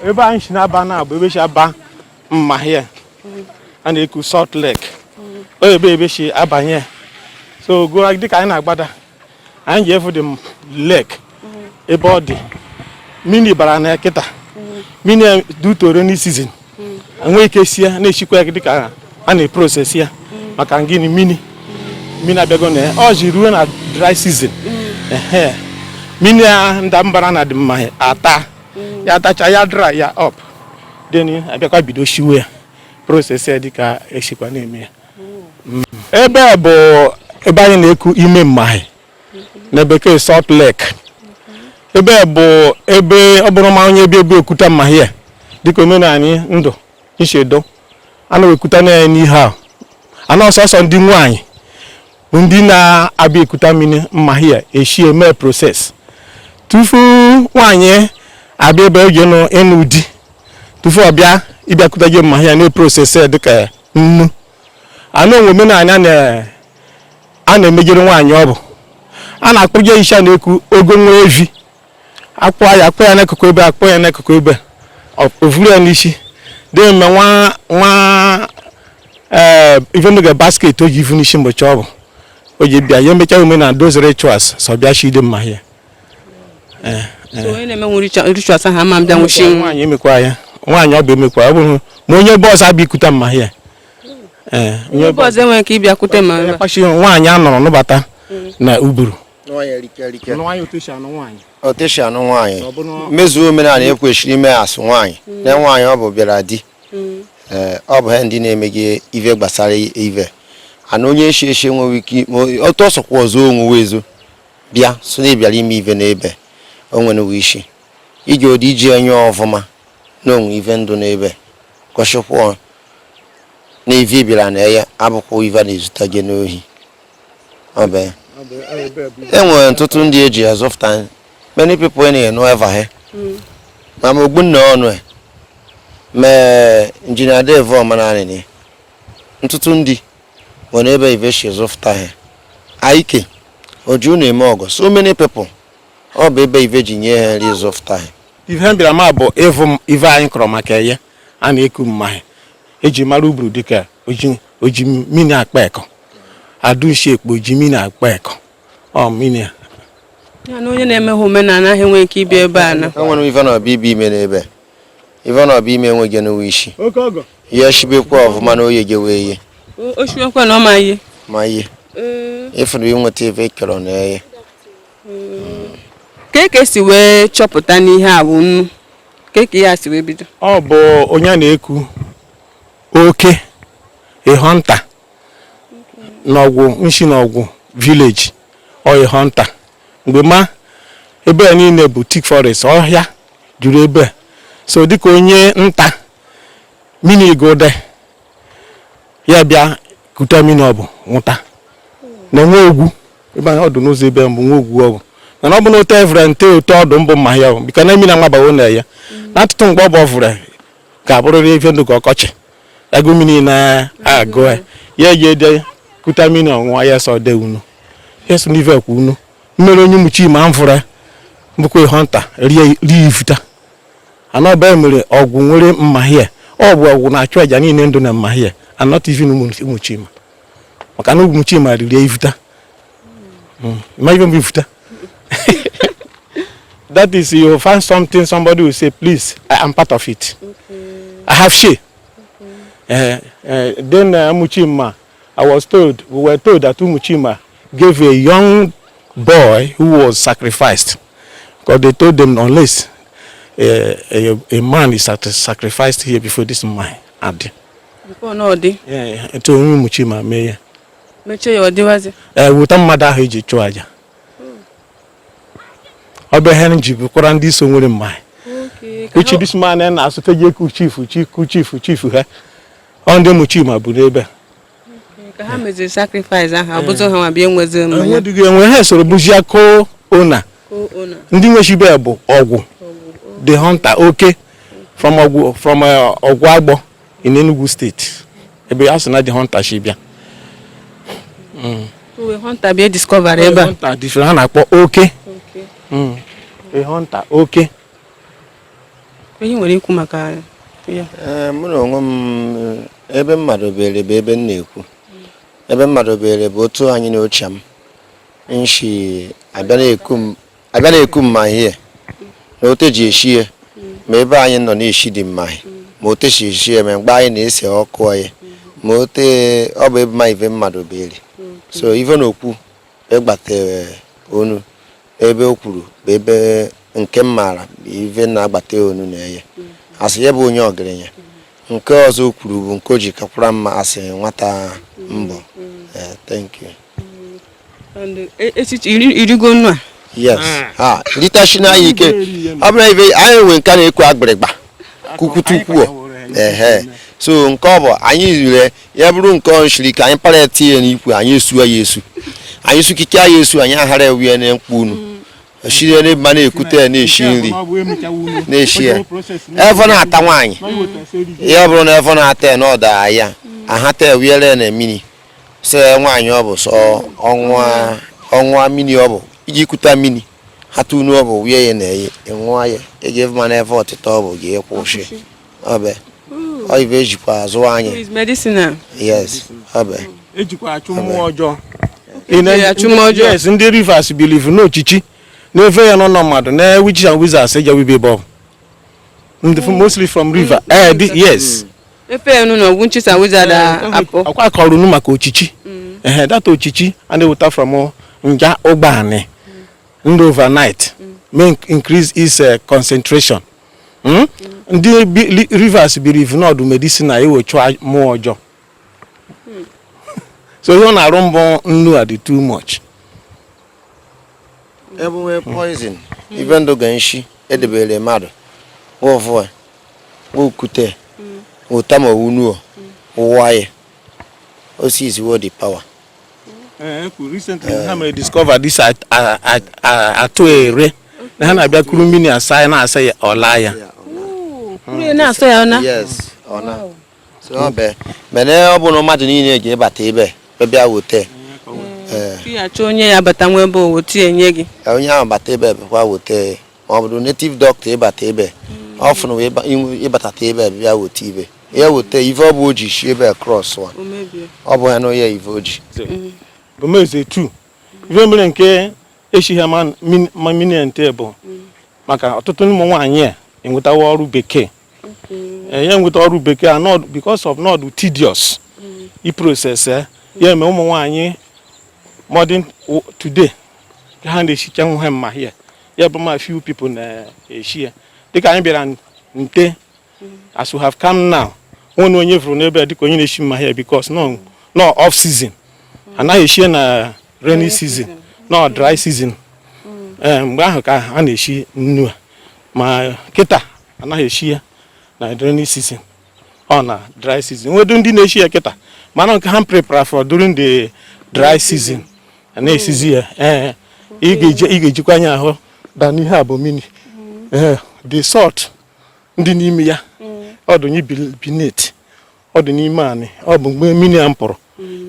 Ebe anyị si na-aba na bụ ebe si aba Mmahie a na-eku Salt Lake. O ebe si abanye. So go, dịka anyị na-agbada, anyị ji efu the lake ebe ọ dị. Mmiri bara na ya kịta. Mmiri due to rainy season enweghị ike sie na-echikwa ya dịka a na-eprocess ya, maka gịnị? Mmiri abịago na ya. Ọ ji ruo na dry season, ehe, mmiri a nda mbara na dị mma ata ya, atacha ya, dry ya up, then abịakwa bido shiwe ya, process ya dịka esikwa na-eme ya. Ebe a bụ ebe anyị na-eku ime Mmahie, na bekee Salt Lake. Ebe a bụ ebe ọ bụrụ ma onye ebe ekuta Mmahie dịka omenala ndụ nchedo a na-ekuta na ya n'ihe a ana ọsọsọ ndị nwanyị bụ ndị na-abịa ekuta mmiri Mmahie eshi eme process. Tufu nwaanyị abịa ebe oge nụ ịnụ di, tufu ọ bịa ịbịakwute gị Mmahie na-eprocess ya dịka nnu anụ onwe omenala a na-emegere nwaanyị. Ọ bụ a na-akpụje isha na-eku ogo nwa evi, akpụ ya, akpụ ya n'akụkụ ebe, akpụ ya n'akụkụ ebe, o vuru ya n'isi dị mme nwa nwa ee ife basket o ji ivu n'isi. Mgbe ọ bụ o ji bịa ya, emechaa omenala those rituals, so bịa shide Mmahie. So onye na-emenwu rituals ahụ ama mbịa nwụchi? Nwaanyị emekwa ya, nwaanyị ọ bụ emekwa, ọ bụrụ ma onye bọọsụ abịa ikuta Mmahie, ee. Onye ọzọ enweghị ike ịbịakwute ma ebe a. Kpachi nwaanyị a nọrọ nụbata na uburu. Nwaanyị erike erike. Nwaanyị otu anụ nwaanyị. Oteshi anụ nwaanyị. Ọ bụrụ mezuo omenala ekwesịrị ime asụ nwaanyị na nwaanyị ọ bụ bịara di. Ee, ọ bụ ha ndị na-emeghe ive gbasara ive ana onye eshi eshi enweghị ike otu ọsọkwa ọzọ onwuwe ezo bịa so na ịbịara ime ive n'ebe o nwere isi iji odi iji enye ọfụma na onwe ive ndụ n'ebe gọchịkwụọ na ive bịara na ya abụkwa ive a na-ezute gị n'ohi. Ọ bụ ya. E nwere ntụtụ ndị eji azụpụta many people na-enu eva ha ma ma ogbunna ọnụ e mee Engineer Dave ọmananị. Ntụtụ ndị nwere ebe ive si zụpụta ha aike oju na-eme ọgọ. So many people, ọ bụ ebe ive ji nye ha nri zụpụta ha. Ife m bịara ma bụ ịvụ m ife anyị kọrọ maka ya a na-eku Mmahie eji mara uburu dịka oji mmiri akpa ekọ adụshi ekpo oji mmiri akpa ekọ ọ mmiri a. Ya na onye na-emeghe omenala ahụ enweghị ike ịbịa ebe a na? Enwere m ife na ọbịa ibe ime n'ebe ife na ọbịa ime enweghị n'uwe isi. Oke ọgọ. Ya shibekwa ọfụma na oye gị wee ihe. O shiwekwa na ọ ma ihe. Ma ihe ịfụrụ inweta ife kọrọ na eye. Ka esi wee chọpụta n'ihe a bụ nnu, ka ihe a si wee bido? Ọ bụ onye a na-eku oke ịhọnta n'ọgwụ nshi n'ọgwụ village. Ọ ịhọnta mgbe ma ebe a niile bụ thick forest, ọhịa juru ebe a. So dịka onye nta mmiri gode ya bịa kute mmiri, ọ bụ nwụta na enwe ogwu ebe ahụ ọdụ n'ụzọ ebe mbụ nwe ogwu. Ọ bụ mana ọ bụ na ote evere nte ote ọdụ mbụ mma ya bụ biko na mmiri amabawo na ya na atụtụ mgbe ọ bụ ọvụrụ ga-abụrịrị ife ndụ ka ọkọchị ego mmiri na-agụ ya, ya eji ede kuta mmiri ọṅụṅụ ya sọ de unu ya so n'ife kwa unu mmere onye muchi ma mfụrụ mbụkwa ịhọnta rie rie ifuta anọ ebe mere ọgwụ nwere mmahie. Ọ bụ ọgwụ na-achụ aja niile ndụ na mmahie and not even ụmụ Chima, maka na ụmụ Chima riri ifuta. Ima ife mbụ ifuta, that is, you find something, somebody will say, "Please, I am part of it, I have share." Then Umuchima, I was told, we were told that Umuchima gave a young boy who was sacrificed, because they told them unless a man is sacrificed here before this man had Before na ọ dị. Yeah, etu onye Umuchima mee ya. Mechie ya, ọ dịwazi. Ee, weta mmadụ ahụ eji chụọ aja. Ọ bụ ihe ji bụkwara ndị so nwere mmanya, which this man na-asụte ji eku chief chief chief chief ha. Ọ ndị Umuchima bụ n'ebe a. Ka ha meziri sacrifice ahụ, ọ bụzi ha nwa bịa enwezi mmanya. Enwedịghị enwe, ha soro bụzie co-owner. Co-owner. Ndị nwechibe bụ ọgwụ the hunter oke from ọgwụ, from ọgwụ agbọ in Enugu State, ebe a sị na the hunter shi bịa. So hunter bịa discover ebe a. Hunter different, ha na-akpọ oke. A hunter oke. Ihe nwere ikwu maka ya? Ee, mụ na onwe m, ebe mmadụ bere bụ ebe m na-ekwu. Ebe mmadụ bere bụ otu anyị na ochie m nshi abịa na-eku m, abịa na-eku mma ihe na otu eji eshi ya, ma ebe anyị nọ na-eshi dị mma, ma otu esi eshi ya, ma mgbe anyị na-ese ọkụ ya, ma ote ọ bụ ebe ma ive mmadụ bere. So ive na okwu ịgbate onu ebe o kwuru bụ ebe nke m maara bụ ive na-agbate onu na ya asị ya bụ onye ọgaranya. Nke ọzọ o kwuru bụ nke o ji kakwara mma, asị nwata mbọ. Eh, thank you. And echiche irigo nnu a? Yes, ha ritashi anyị ike. Ọ bụrụ ive anyị nwe nke a na-ekwu agbịrịgba kwukwutukwuo ehe. So nke ọ bụ anyị rire ya bụrụ nke ọ nshiri ka anyị para etinye n'ikwu, anyị esu ya esu, anyị sukike ya esu, anyị aghara ewu ya na mkpu unu shiri n'ebe ma na-ekute ya na-eshi nri na-eshi ya. Efọ na-ata nwaanyị ihe ọ bụrụ na efọ na-ata ya na ọ daa ya ahata ewiere ya na mmiri sị nwaanyị ọ bụ sọ ọnwa ọnwa mmiri, ọ bụ iji kuta mmiri hata unu, ọ bụ wie ya na eye ṅụọ ya eji efe ma na efe ọtịta ọ bụ ga-ekwụsị ọbẹ ọ ife ejikwa azụ anyị. Is medicinal. Yes, ọbẹ. Ejikwa achụ mmụọ ọjọọ. Eji achụ mmụọ ọjọọ. Yes, ndị Rivers believe n'ochichi na-efe ya n'ụlọ mmadụ na witches and wizards ejewibe ebe ọ bụ. Ndị mostly from river, eh, yes. Efe ya nụ na ọgwụ nchisa wizard apụ. Ọkwa kọrọ unu maka ochichi ehe, that ochichi a na-eweta from nja ụgbọanị ndị overnight may increase its concentration. Ndị Rivers believe na ọdụ medicine na ewechu mmụọ ọjọọ. So ihe ọ na-arụ mbụ nnu a dị too much. Ebe nwee poison ife ndụ ga nshi edebere mmadụ wụvụ wukute ụta ma owunuo ụwa ya osisi wo the power. Eh, recently ha mere discover this atụ ere na ha na-abịa kuru mmiri asa ya, na-asa ya, ọla ya. Kwuru na-asọ ya na. Yes, ọ na so ọ bụ mene ọ bụ na mmadụ niile ga-ebata ebe bịa wute. Ee. Ya achọ onye ya bata nwa ebe owo tie nye gị. Onye ahụ bata ebe bịakwa wute, ma ọ bụrụ native doctor ịbata ebe ọ fụrụ ịbatata ebe bịa wute ibe ya, wute ife ọ bụ o ji shi ebe cross wa. O mebie. Ọ bụ ya na onye ife o ji. Bụ meze 2 ife mere nke echighị ma minente bụ maka ọtụtụ ụmụ nwaanyị a enwetawa ọrụ bekee. Ya enweta ọrụ bekee a not because of not tedious i process ya eme ụmụ nwaanyị modern today ka ha na-esicha nwe mma here ya bụ ma few people na-eshi ya dịka anyị bịara nte. As we have come now, nwere onye fụrụ n'ebe a dịka onye na-eshi mma here because no off season, anaghị eshi na rainy season, no dry season. Ee, mgbe ahụ ka a na-eshi nnu a, ma kịta anaghị eshi ya na rainy season, ọ na dry season. Nwedu ndị na-eshi ya kịta, mana nke ha prepare for during the dry season a na-esizi ya. Ee, ị ga-ejikwa anya ahụ dan ihe a bụ mini. Ee, the salt ndị n'ime ya, ọ dị onye beneath, ọ dị n'ime anị, ọ bụ mgbe mmiri a pụrụ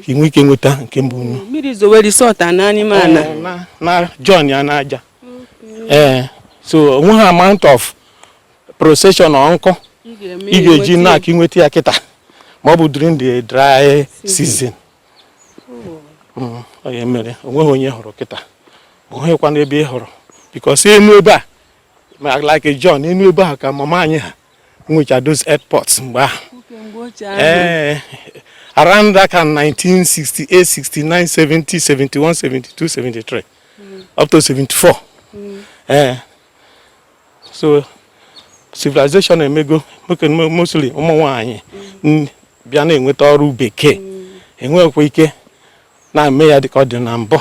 ka ị nwee ike nweta nke mbụ nnu. Mmiri zoweri salt ana n'ime ana. Na join ya n'aja. Ee, so onwe ha amount of procession ọ nkụ ị ga-eji na-aka inweta ya kịta, ma ọ bụ during the dry season. Ọ ya mere onweghị onye hụrụ kịta, onweghịkwa n'ebe ị hụrụ because enu ebe a ma like John enu ebe ahụ ka mama anyị ha nwecha those airports mgbe ahụ. Ee, around that kind 1968, 69, 70, 71, 72, 73 up to 74. Ee, so civilization emego nwoke, mostly ụmụ nwanyị bịa na-enweta ọrụ bekee, enwekwa ike na-eme ya dịka ọ dị na mbụ.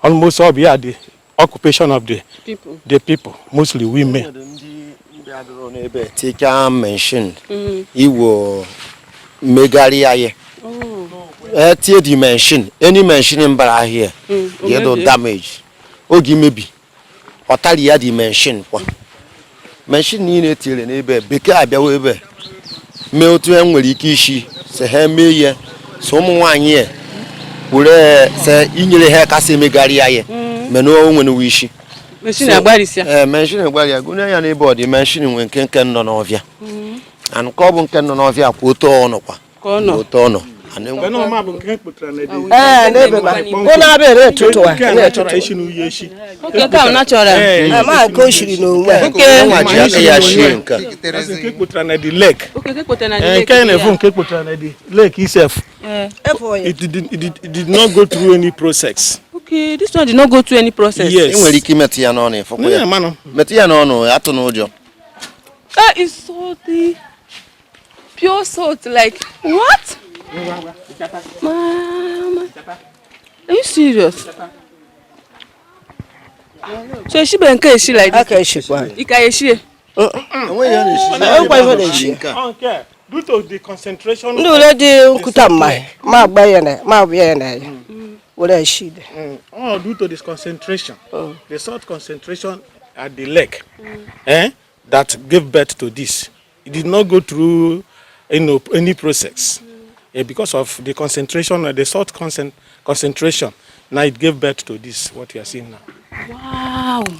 Almost ọ bụ ya the occupation of the people, the people, mostly women. N'ebe tika machine iwo mmegharị anyị etie the machine, any machine mbara ahịa ga-edo damage oge imebi ọtari ya. The machine kwa machine niile etinyere n'ebe bekee abịawa ebe mee otu ha nwere ike isi si ha mee ihe so ụmụ nwaanyị ya were se inyere ha kasị emegharị ya mana o nwere isi. Machine agbarịsịa. Ee, machine gbara ya gụnye ya n'ebe ọ dị. Machine nwe nke nọ n'ọfịa, and nke ọ bụ nke nọ n'ọfịa kwa otu ọ nọkwa. Ka ọ nọ. Otu ọ nọ. And Mgbe na ọma bụ nke kpụtara na ede. Ee, n'ebe ma ọ na-abịa na-etutu a Nke a na-etutu. natural esi n'uyi eshi. Okay, nke ahụ natural. Ee, Ama nke o shiri n'onwe a. Okay. nwa ji aka ya shie nke a. That's nke kpụtara na the lake. Okay, nke kpotara na Eh, the nke lake. na-efu nke kpụtara na the lake itself. Eh. Efu ya. It did not go through any process. Okay, this one did not go through any process. Yes. Ị nwere ike imetụ ya n'ọnụ, ịfụkwa Yeah, ya. manụ. Metụ ya n'ọnụ, atụ n'ụjọ. That is salty. Pure salt, like what? Mama. Are you serious? So eshibe nke eshi like this. Aka eshikwa. Ị ka eshie? Enweghị ihe na-eshi. Enwekwa ihe na-eshi. Nke a. Ọ nke a, due to the concentration Ndị ule dị nkuta mmanya ma agba ya na ma abịa ya na ya were eshide. Oh, due to this concentration, the salt concentration at the lake, eh, that gave birth to this. It did not go through any process. Because of the concentration, the salt concentration, now it gave birth to this, what you are seeing now. Wow. You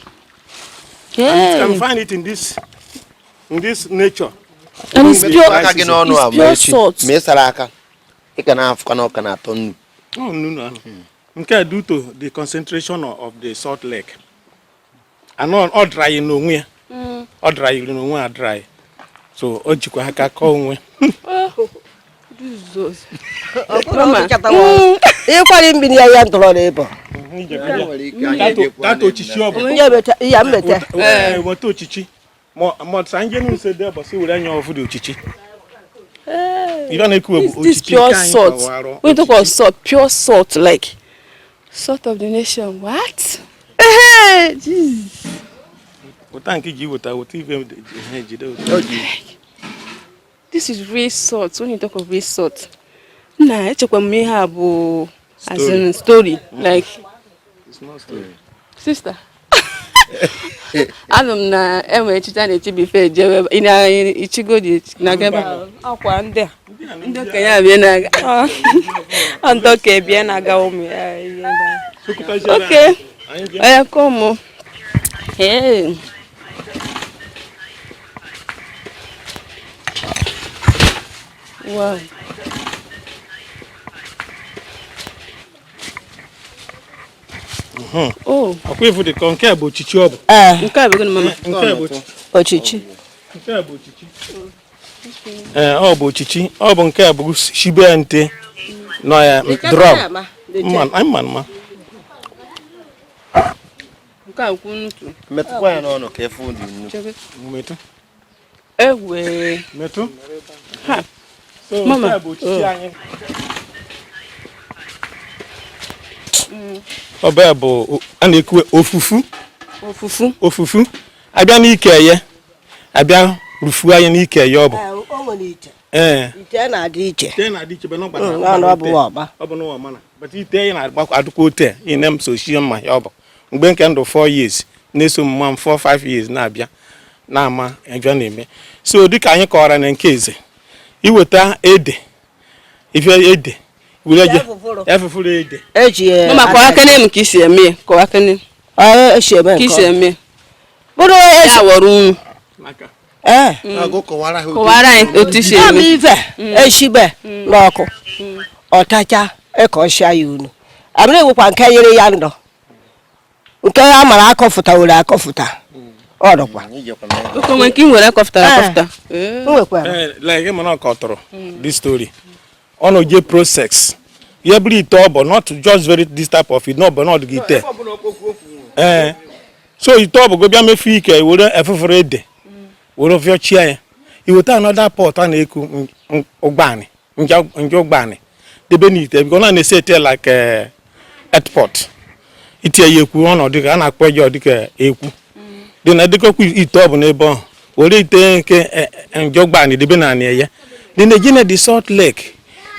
can Yeah. find it in this nature. And it's pure. Aka gị n'ọnụ a It's ma pure echi salt. ma ị sara aka, ị ka na-afụkwa na ọ ka na-atọ nnu. Oh, no. Nke a due to the concentration of the salt lake. And all dry n'onwe ya. Ọ dry n'onwe ya dry. So o jikwa aka kọọ onwe. Jesus. Mama. Ịkwari mmiri ya ya ndọrọ n'ebe. Tata ochichi ọ bụ. Ya meta ya mmeta. Ee, weta ochichi. Ma sa nje nse dị ụbọchị were anya ọfụ dị ochichi. Ibe na-ekwu bụ This ochichi pure nke anyị salt. kọwara. When you talk of salt, pure salt, like salt of the nation. What? Hey, Jesus. Weta nke ji weta weta ibe ihe jide weta. This is real salt. When you talk of real salt, na echekwa m ihe a bụ as in story, like It's not story. Sister. Anụ m na enwere echiche a na-echi bife ejewe ị na ichigo dị na-aga ebe a. Ọkwa ndị a. Ndị okenye abịa na-aga. Ọ ndị okenye bịa na-aga ụmụ ya ihe ndị a. Okay. Oya, come o. Hey. Wow. Oh, Ọkwa ifu dị ka nke a bụ ochichi ọ bụ. Ee. Nke a bụ gịnị, mama? Nke a bụ ochichi. Ochichi. Nke a bụ ochichi. Ee, ọ bụ ochichi. Ọ bụ nke a bụ shibe nte nọ ya drum. Mma mma mma. Nke a kwụ ntu. Metụkwa ya n'ọnụ ka efu dị nnu. Chebe. Metụ. Ewe. Metụ. Ha. So Mama. nke a bụ ochichi anyị. Ọ bụ ya bụ a na-ekwu ofufu. Ofufu. Ofufu. Abịa n'ike ya. Abịa rufuo anyị n'ike ya ọ bụ. O nwere ite. Ee. Ite na-adị iche. Ite na-adị iche bụ na ọ gbara. Ọ bụ ọgba. Ọ bụ n'ụwa mana. But ite ya na-agbakwa adịkwa ote. Ị na m so shie mma ya ọ bụ. Mgbe nke ndụ 4 years na-eso mma m 4 5 years na-abịa na-ama ebe ọ na-eme. So dịka anyị kọwara na nke eze, iweta ede, ife ede were je efufuru ede. Eji Mama, kọwa kene m ka isi eme ya. Kọwa kene Ọ esi eme ka isi nke ọ. eme. Bụrụ Ya esi. wọrọ unu. Maka Ee. Agụ kọwara ha otu. Kọwara anyị otu isi Ya bụ eme. ife eshibe n'ọkụ. Ọtacha ịkọshịa ya unu. Amịrị ewekwa nke nyere ya ndụ. Nke a mara akọfụta were akọfụta. Ọ dọkwa. Ijekwa na ya. Oke onwe nke ị nwere akọfụtara Ee. akọfụta. Ee. Nwekwara. Eh, like ịma na ọ kọtụrụ this story. Ọ na oje process. Ya bụrụ ite ọ bụ not just very this type of it, no, but not gị ite. Ee. So ite ọ bụ go bịa mefu ike were efufuru ede were fịọchie ya. Iweta another pot a na-eku ụgbọanị nje ụgbọanị debe n'ite because ọ na-esi ete like airport. Itinye ya ekwu ọnọdụ ka a na-akpọ ya dịka ekwu dị na dịkọkwa ite ọ bụ n'ebe ahụ were ite nke nje ụgbọanị debe na anị ya dị na eji na the salt lake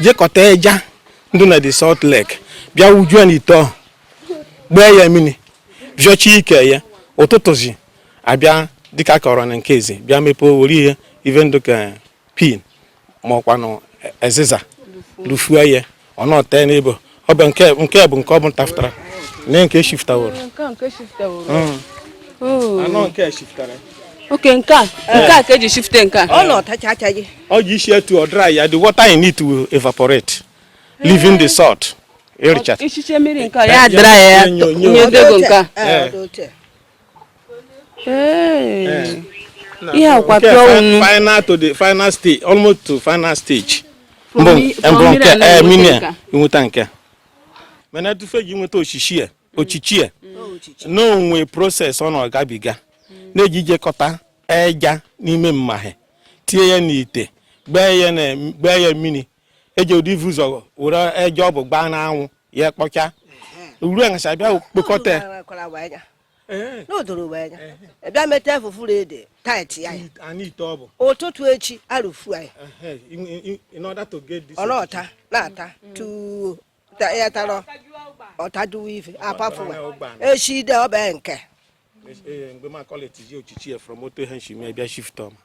jekọta ẹja ndụ na the salt lake bịa wujuo n'ite ahụ, gbee ya mmiri, vịọchie ike ya. Ụtụtụzi abịa dịka a kọrọ na nke eze, bịa mepee were ihe ife ndụ ka pin ma ọkwanụ ezịza lufuo ya, ọ nọte n'ebe ọ bụ nke bụ nke ọ bụ ntafụtara na nke eshiftaworo. Nke a nke shiftaworo. Oh. Anọ nke a shiftara. Okay, nke a ka eji shifte nke a. Ọ na ọtacha acha gị. Ọ ji isi etu ọ dry ya, the water in it will evaporate, leaving the salt. Ịrịcha. Ichiche mmiri nke a ya dry ya Nye- nye ego nke a. Ee, ọ dị otu a. Ee. Ihe akwa Nke pure unu. Final to the final stage, almost to final stage. From Mbụ from mbụ mmiri nke a na ee enweta mmiri nke a a. inweta nke a. Mana tufe ji nweta ochichi a, ochichi a, n'onwe process ọ na-agabiga na-eji jekọta eja n'ime mmahị, tie ya n'ite, gbee ya mmiri, eji ụdị ivu ụzọ were eja ọ bụ gbaa n'anwụ ya kpọcha ruo ngasha bịa kpokọta ya. N'odoro wee nya. N'odoro wee nya. Bịa meta fufuru ede tight ya. Anyị ite ọ bụ Ụtụtụ echi arụfu anyị. In order to get this. Ọ na-ọta na-ata tu ya tara ọta duwe ife apafuwa echi ide ọbee nke. Mgbe m akọletizi ochichi ya from otu ihe nshi mee bịa shift ọma.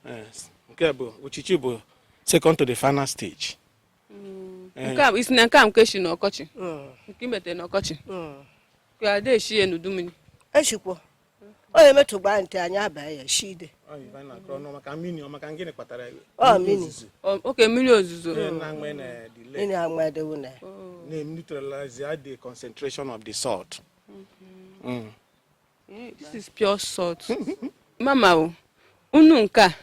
Yes. Nke bụ ochichi bụ second to the final stage. Nke a bụ isi na nke a nke shi n'ọkọchị. Nke i metere n'ọkọchị. Ka ada eshi ya n'udu mmiri. Eshikwo onye metụgba ntị anyị abaa ya shi ide. Maka mmiri ọ maka gịnị kpatara ya? Ọ mmiri. Oke mmiri ozuzo. Na-enwe na the lake Mmiri amadewo na ya. Na-neutralize the concentration of the salt. This is pure salt. Mama o, unu nke a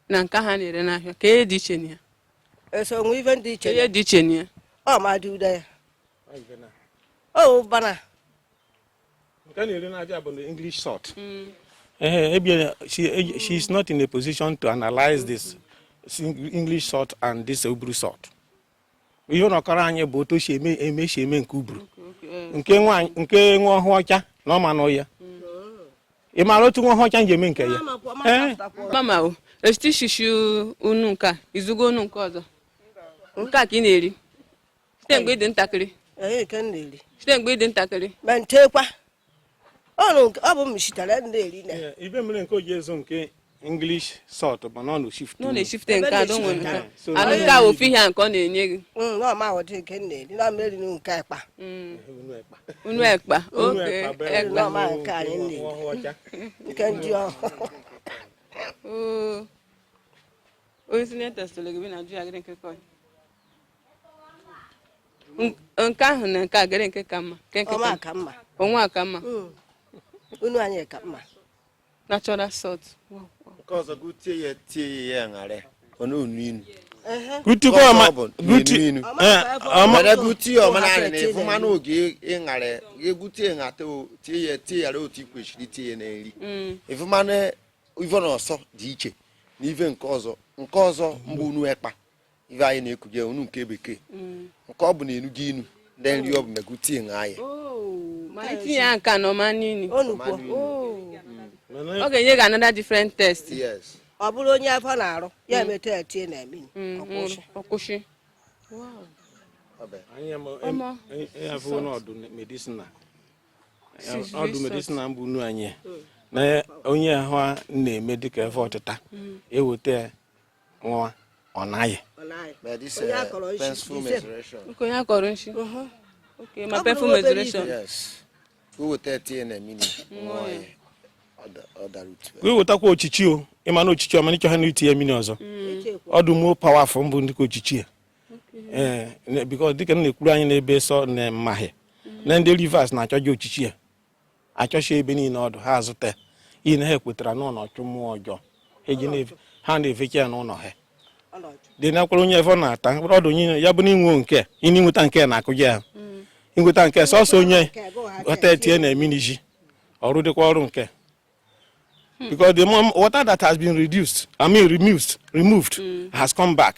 na nke ha na-ere n'ahịa, ka ihe dị iche na ya? Eso onwe ife ndị Ka iche. ihe dị iche na ya? Ọ ma dị ude ya ọ ụbana. Nke a na-ere n'ahịa bụ the English salt. Eh, ebia, she is not in a position to analyze this English salt and this Uburu salt. Ihe nọkọrọ anyị bụ otu o si eme nke Uburu. Nke nwa nke nwa ọhụụ ọcha na ọma nụ ya. Ị maara otu nwa ọhụụ ọcha ji eme nke ya? Eh, Mama o, esite ishishi unu nke a, izugo unu nke ọzọ. Nke a ka ị na-eri. Site mgbe ị dị ntakịrị. Ee, nke m na-eri. Site mgbe ị dị ntakịrị. Ma ntekwa ọnụ ọ bụ m shitere m na-eri na. Eh, ibe mere nke o ji ezo nke English salt bụ na ọ na-shift. Na ọ na-eshifte nke a, o nwere nke a. So, Anụ nke a ofu ihe a nke ọ na-enye gị. Na ọma ụdị nke m na-eri na m eri nke ekpa. Unu ekpa. Unu Oke, ekpa bụ ekpa. Ọma nke anyị na-eri. nwa ọhụụ ọcha. Nke ndị ọhụụ. Oo. Onye si na-etestụlụ gị bi na ajụ ya gịrị nke ka ọ. Nke ahụ na nke a gịrị nke ka mma? Nke ọma ka ka mma. Onwe a ka mma. Unu anyị ka mma. Natural salt. Wow. Nke ọzọ gụ tie ya tie ya ṅara ọ na onu inu. Gutikwa ọma Nke ọzọ bụ guti inu inu. eh, ọma Mana gụ tie ọma naanị na ịfụ mmanụ oge ịṅara egwu tie ṅata o tie ya tie yara otu i kwesịrị itinye ya na nri. Ịfụ mmanụ ife na ọsọ dị iche na ife nke ọzọ mbụ unu ekpa ife anyị na-ekuje unu nke bekee nke ọ bụ na enugo inu ndị nri ọ bụ megụ tie ṅaa ya. Oh, ma itinye ya nke a na ọma n'ini. Onukwu. Oh. Ọ ga-enye gị another different taste. Yes. Ọ bụrụ onye afọ na-arụ ya emeta ya tie na mmiri ọkwụsị. Ọkwụsị. Ọ bụ. Anyị Ọmọ. afụ n'ọdụ medicinal. Six Ọdụ resort. medicinal mbụ unu anyị na onye ahụ a na-eme dịka efe ọtịta eweta ya nwa ọ naghị. Ọ naghị. But this Onye akọrọ nshi, painful ise. menstruation. Nke onye akọrọ nshi. Okay, ma Ọ bụrụ painful obere menstruation. Yes. O weta tie na mmiri ṅụọ ya ọ dara utu. Ka wetakwa ochichi o ịma na ochichi ọma n'ịchọ ha na itinye mmiri ọzọ. Ichekwa. Ọdụ more powerful mbụ dịka ochichi a. Ee, because dịka m na-ekwuru anyị n'ebe sọ na mmahị na ndị Rivers na-achọji ochichi a achọchi ebe niile ọdụ ha azụta ya ihe na ha ekwetara n'ụlọ ọchụ mmụọ ọjọọ ha na-efecha ya n'ụlọ ha. Ọ nọjụ. Dị nakwara onye efọ na-ata mkpụrụ ọdụ onye ya bụ na inwe nke ị na-inweta nke na-akụja ya inweta nke sọsọ onye ghọta etinye na mmiri ji ọrụ dịkwa ọrụ nke because the more water that has been reduced, I mean removed has come back,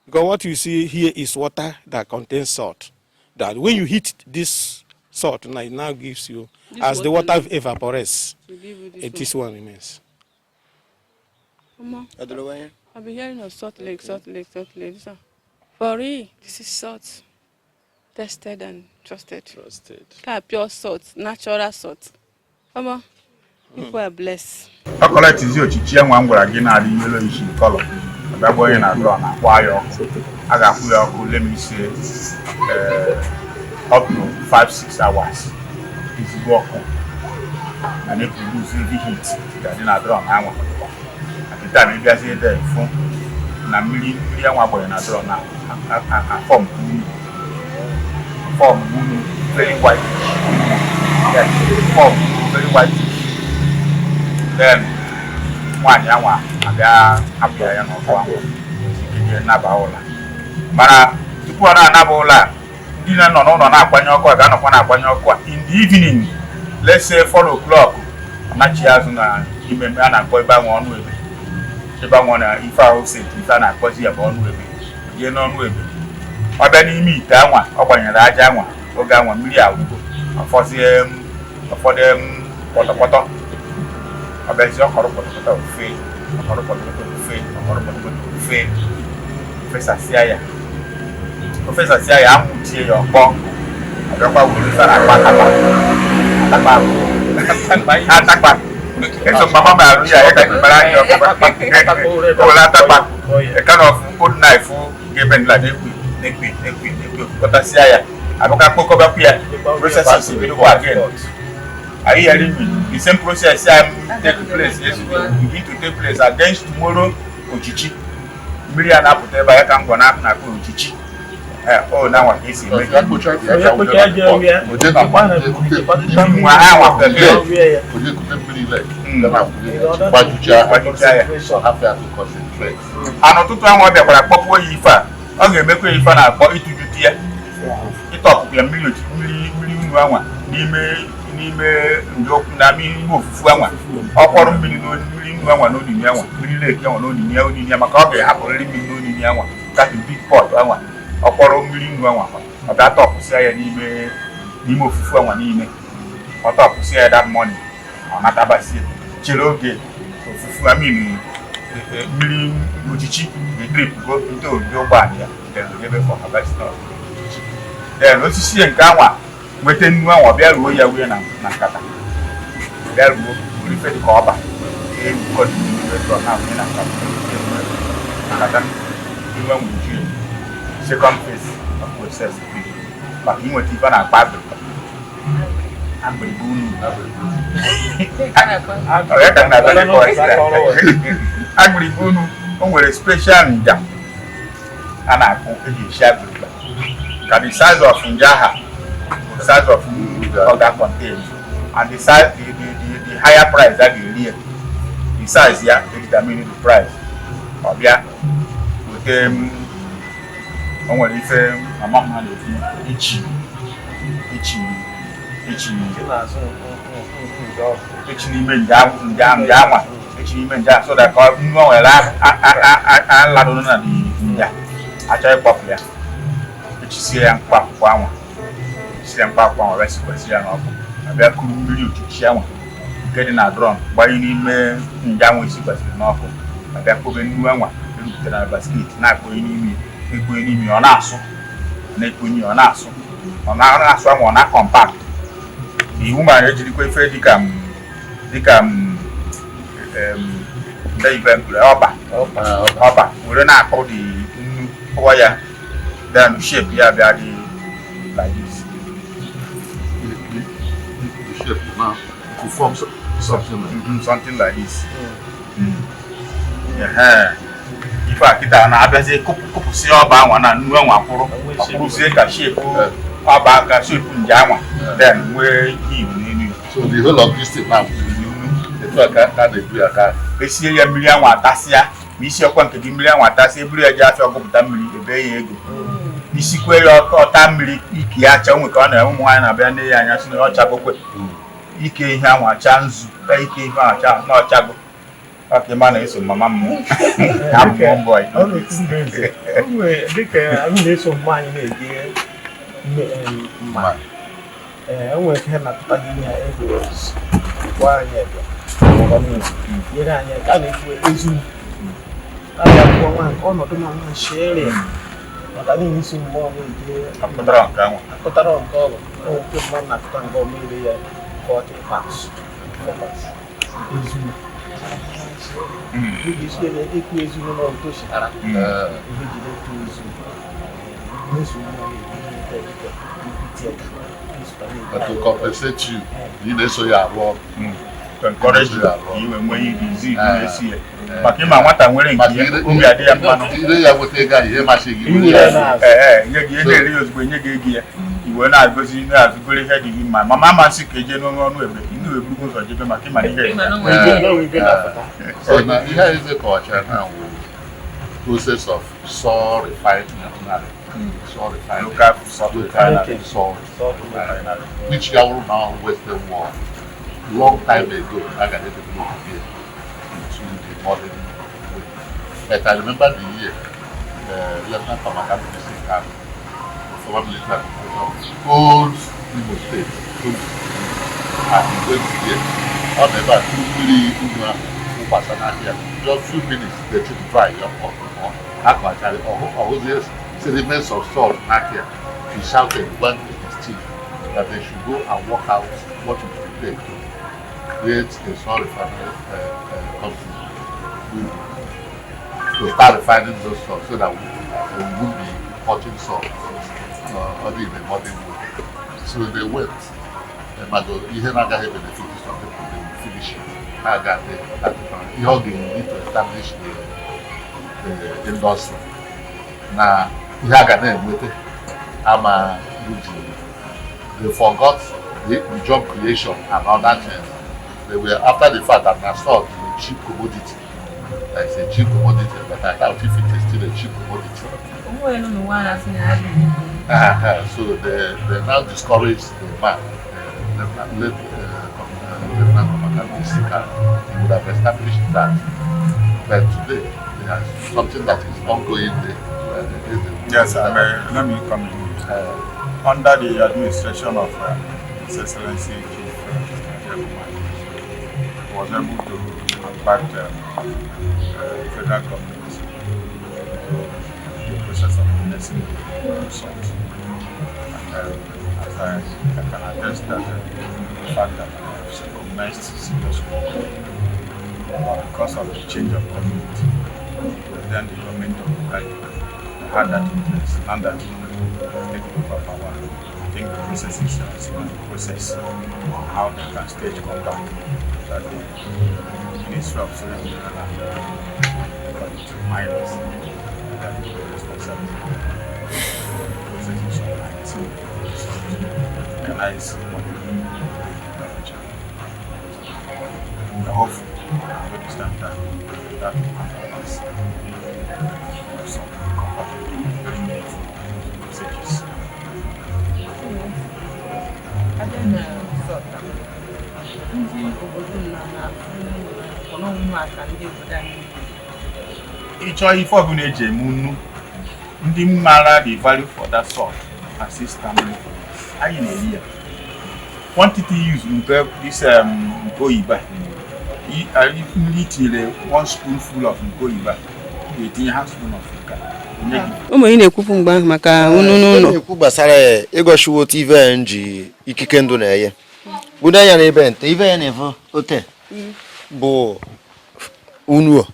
because what you see here is water that contains salt that when you heat this salt now, it now gives you This as the water water evaporates, To give you this it, this one remains. Omo, Ọ dụrụ onye? I've been hearing of Salt Lake, Salt Lake, Salt Lake. This one. For real, this is salt. Tested and trusted. Trusted. Ka pure salt, natural salt. Omo, people are blessed. Ọ kọletizi ochichi enwa m gwara gị na-adị yellowish in color, ọbịa onye na drum akpọ ya ọkụ, a ga-akwụ ya ọkụ, let me say up to 5-6 hours, ezigbo ọkụ. Na na-eproduce heavy heat ga-adị na drum anwa. At the time ịbịazie there, fụ na mmiri anwa gbanye na drum na form unu, form unu very white. Yes, form very white. Then nwaanyị anwa abịa hapụ ya n'ọkụ ahụ ike naba ụla. Mana tupu ọ na-anaba ụlọ a, ndị na-nọ n'ụlọ na-akwanye ọkụ a ga-anọkwa na-akwanye ọkụ a. In the evening, let's say 4 o'clock, anachi azụ na ime a na-akpọ ebe anwa ọnụ ebe, ebe anwa na ife ahụ seti ife a na-akpọzi ya bụ ọnụ ebe. Jee n'ọnụ ebe, ọ bịa n'ime ite anwa ọ gbanyere aja anwa. Oge anwa mmiri agwụgo, ọfọzie ụfọdụ pọtọpọtọ. Ọ bịazie ọkọrọ pọtọpọtọ ofe, ọkọrọ pọtọpọtọ ofe, ọkọrọ pọtọpọtọ ofe, fesasịa ya, o fesasịa ya, anwụ tie ya, ọkpọ. Ọ bịakwa were ife a na-akpọ atakpa, atakpa, atakpa. Eso mama m arụ ya, ya ka ji mara anyị ọfụma. O were atakpa, a kind of old knife ga-ebe ndịla na-ekwe na-ekwe na-ekwe na-ekwe, kọtasịa ya, abụka kpokọbakwu ya. Processes ebidokwa again. Are you hearing me? The same process take place yesterday begin to take place against tomorrow. Ochichi mmiri a na-apụta ebe a, ya ka ngwa na-akpọ ochichi. O na nwa ka esi eme. Nwa ha nwa pẹ̀lú. Oje kute mmiri lek gbajucha. Gbajucha ya. Hapụ ya to concentrate. Anụ ụtụtụ ahụ ọ bịakwara kpọpuo ya ife a, ọ ga-emekwa ya ife a na-akpọ ịtụjute ya, ịtọpụ ya mmiri mmiri mmiri unu anwa n'ime ndị na n'ime ofufu anwa. Ọ kwọrọ mmiri n'onu mmiri nnu anwa n'onini anwa, mmiri lake anwa n'onini ya, onini ya, maka ọ ga-ahapụrịrị mmiri n'onini anwa, that big pot anwa. Ọ kwọrọ mmiri nnu anwa, ọ bịa tọpụsịa ya n'ime ofufu anwa niile. Ọ tọpụsịa ya that morning, ọ natabasie, chere oge ofufu amin mmiri ochichi ga-edrip go into obi ụgbọala ya, then ebe for harvest of ochichi. Then osisi nke anwa nweta nnu anwa, bịa ruo ya wee na nkata, bịa ruo were ife dị ka ọba erukọ n'ime drum na wee na nkata, nkata nnu anwa uju ya. Second phase of process bido maka inweta ife a na-akpọ abịrịba. Abịrịba unu. Ọ ya ka m na-abịa n'ịkọwa. Agbịrịgba unu, o nwere special nja a na-akpụ eji esi agbịrịgba, ka the size of nja ha bụ size of nnu ọ ga-contain, and the size the higher price a ga-eri ya, the size ya determine the price. Ọ bịa weta m, o nwere ife mama m ha na-ekwu, echi echi echi echi n'ime nja nja nja anwa, echi n'ime nja, so that ka nnu nwere aladoro na nja achọ ịkpọpụ ya. Echisie ya mkpa akwụkwọ anwa, echisie ya mkpa akwụkwọ anwa, wee sikwasị ya n'ọkụ. Abịa kuru mmiri ochichi anwa nke dị na drum gbanye n'ime nja anwa esikwasịrị n'ọkụ. Abịa kpobe nnu anwa erupụtara na basket, na-akpọnye n'ime, na-ekponye n'ime. Ọ na-asụ, na-ekponye, ọ na-asụ, ọ na-asụ anwa, ọ na-compact. Iwu mara ejirikwa ife dịka ndị ife mkpụrụ ọba ọba were na-akpọ dị nnu kpụọ ya, then shape ya bịa dị like this. The shape now to form something like Something like this. Ehe. Ife a kịta na-abịazi kụpụsị ọba anwa na nnu anwa kwụrụ, ọkwụrụzie ka shape ọba, ka shape nje anwa, then nwee iwu n'elu ya. So the whole of this thing now, etu a ka a na-ebu ya ka Esie ya, mmiri anwa atasịa, ma isi ọkwa nke gị, mmiri anwa atasịa, eburu ya jee afịa, ọgụpụta mmiri, ebe ya ego. Isikwe ya, ọta mmiri ike ya acha onwe ka ọ na ụmụ nwaanyị na-abịa nne ya anya sị na ọ chagokwe ike ihe anwa acha nzu ka ike ihe anwa acha na ọchago ọka ịma na-eso mama m abụ m mbọ. Ọ na-ekwu mgbe nze. O nwere dịka m na-eso mma anyị na-eje mma. Ee, o nwere ihe na-atụta n'ime ya ego gwa anyị ebe nyere anyị ka a na-ekwu ezu a ga-akwụkwọ nwa nke ọnọdụ ma nwa shere maka n'ihi isi mgbe ọ na-eje. Apụtara nke anwa. Akụtara nke ọrụ o nke mmadụ na-akụta nke ọma ire ya 40 pounds, 4 pounds ezu. Iji isi ekwu ezu n'ụlọ tochitara ihe jide ekwu ezu. Na-eso ụmụ anyị eme ihe ndị a dịka movie theatre, na-esokwa na-eme. But to compensate you, ị na-eso ya arụ ọrụ. To encourage you ka i wee nwee ike izi ibu na-esi ya maka ịma nwata nwere nke ya, obi adị ya mmanụ. Ire ya nweta ego ahụ, ihe masị gị were Ee, ya. ee, nye gị ego, eri ya ozugbo, nye gị ego ya, i wee na-agozi na-azụgoro ihe dị gị mma. Mama amasị ka eje n'ọnụ ọnụ ebe ndị wee buru ụzọ jebe maka ịma na ihe dị ya. So na ihe anyị eze kọwachara na wụ process of salt refinery, salt refinery, Local salt local refinery. Salt refinery, which ya wụrụ na Western world long time ago a ga develop here into the modern way. But I remember the year Lieutenant Commander Kanu, former military administrator of old Imo State, old, and he went there. Ọ nọ ebe a tụrụ mmiri unu ahụ wụkwasa n'ahịa. Just few minutes, the thing dry up. Akọchara ọhụzie sediments of salt n'ahịa. He shouted, went with his chief, that they should go and work out what it would take to create a salt refinery company to start refining those salt so that we won't be importing salt only in a modern way. So they went. Mago ihe na-agaghị benefit some people, they will finish it. Ha ga-adị ihe ọ ga-eri to establish the industry na ihe a ga na-enweta ama uji. They forgot the job creation and other things. They were after the fact that na salt is a cheap commodity. That is a cheap commodity, but I doubt if it is still a cheap commodity. So they now discourage the man, late Lieutenant Commander Sika. He would have established that. But today, there is something that is ongoing there. Yes, let me come in. Under the administration of His Excellency Chief was able to attract federal government in the process of harnessing the salt. And as I can attest that the fact that I have commenced serious work, but because of the change of government, then the government of Buhari had that interest. Now that they taken over power, I think the process is still in the process on how they can stage come back that the Ministry of Solid Mineral and Mines that the responsibility for the processes of harnessing the salt, mechanized model temperature. We are hopeful to understand that that will come to pass. Some converted very meaningful messages. Abịa na salt, ndị obodo na na-afụ ọnụmụ aka ndị obodo anyị. Ịchọ ife ọbụla eji eme nnu, ndị mara the value for that salt assist family for this. Anyị na-eri ya quantity use nke this nke oyibo a. Nri tinyere one spoonful of nke oyibo a, ga-etinye half spoon of nke a. Onye gị. Ụmụ, ị na-ekwupụ mgbe ahụ maka unu n'ụlọ. Na-ekwu gbasara ya, ịgọchiwo otu ife ji ikike ndụ na-enye budo anya n'ebe nte ife ya na-efe ote bụ unu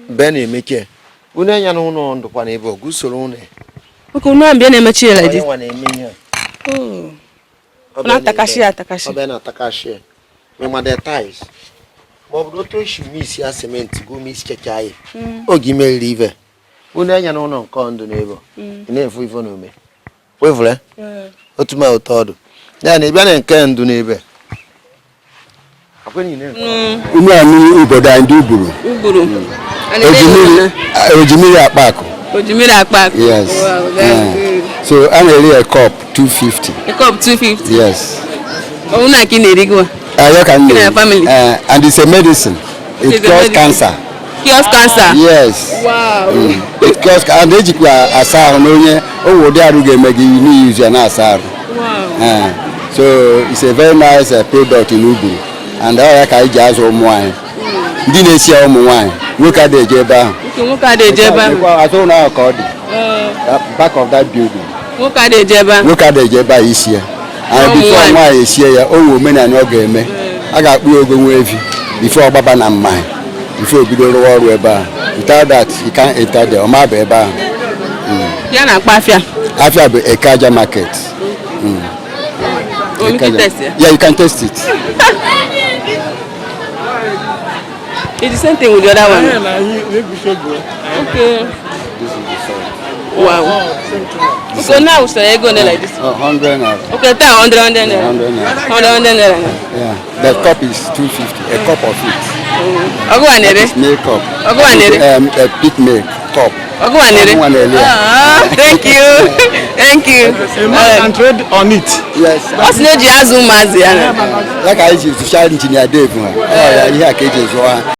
be na-emeke unu anya n'ụlọ ndụkwa n'ebe ọgụ usoro ụlọ. Oke unu ahụ bịa na-emechi ya like onye this. nwa na-eme ihe a. Oh. Ọ na-atakasị ya atakasị. Ọ bịa na-atakasị ya mịmada tiles ma ọ bụrụ otu esi mix ya simenti go mix checha ya oge imeriri ife unu anya n'ụlọ nke ndụ n'ebe ị na-efu ife na ome wevure otu ma ụtọ ọdụ ya na ịbịa na nke ndụ n'ebe. Unu anụ obodo anyị ndị Uburu. Uburu. A na-ere Ojimiri. ya. Ojimiri akpa akụ. Ojimiri akpa akụ. Yes. Wow, that's good. So a na-ere a cup 250. A cup 250. Yes. Unu a ka ị na-eri gị wa? Ya ka m Gị na na-eri. family? And it's a medicine. It It is a cures medicine. cancer. Cures cancer. Yes. It cures, and ejikwa asa ahụ n'onye o ụdị arụ ga-eme gị n'iyi ya na-asa arụ. So it's a very nice product in Uburu, and ọ ya ka anyị ji azụ ụmụ anyị ndị na-esi ya, ụmụ nwaanyị, nwoke adịghị eje ebe ahụ. Nke nwoke adịghị eje ebe ahụ. Azụ ụlọ ahụ ka ọ dị. That back of that building. Nwoke adịghị eje ebe ahụ. Nwoke adịghị eje ebe ahụ isi ya, and Ụmụ before nwaanyị. Nwaanyị esie ya, o nwe omenala ọ ga-eme, a ga-akpụ ya ogo nwa evi before ọ gbaba na mmanya, before o bido rụwa ọrụ ebe ahụ. Without that, he can't enter there. Ọ ma bụ ebe ahụ. Ya na-akpa afịa. Afia bụ Ekaja Market. Want me to test ya? Yeah, you can taste it. It's the same thing with the other one. Okay. This is the salt. Wow. Okay, now so ego ne like this. Oh, 100 naira. Okay, taa 100 100 naira. 100 naira. 100 100 naira. Yeah. The cup is 250. A cup of it. Ọgụ wa nere? It's milk cup. Ọgụ wa nere? A big milk cup. Ọgụ wa nere? Ọgụ wa nere. Ah, thank you. Thank you. A man can trade on it. Yes. Ọ sị na eji azụ ụmụazị ya na. Ya ka anyị ji zụcha Injinia Dave ha. Ọ ya ihe a ka eji zụọ ha.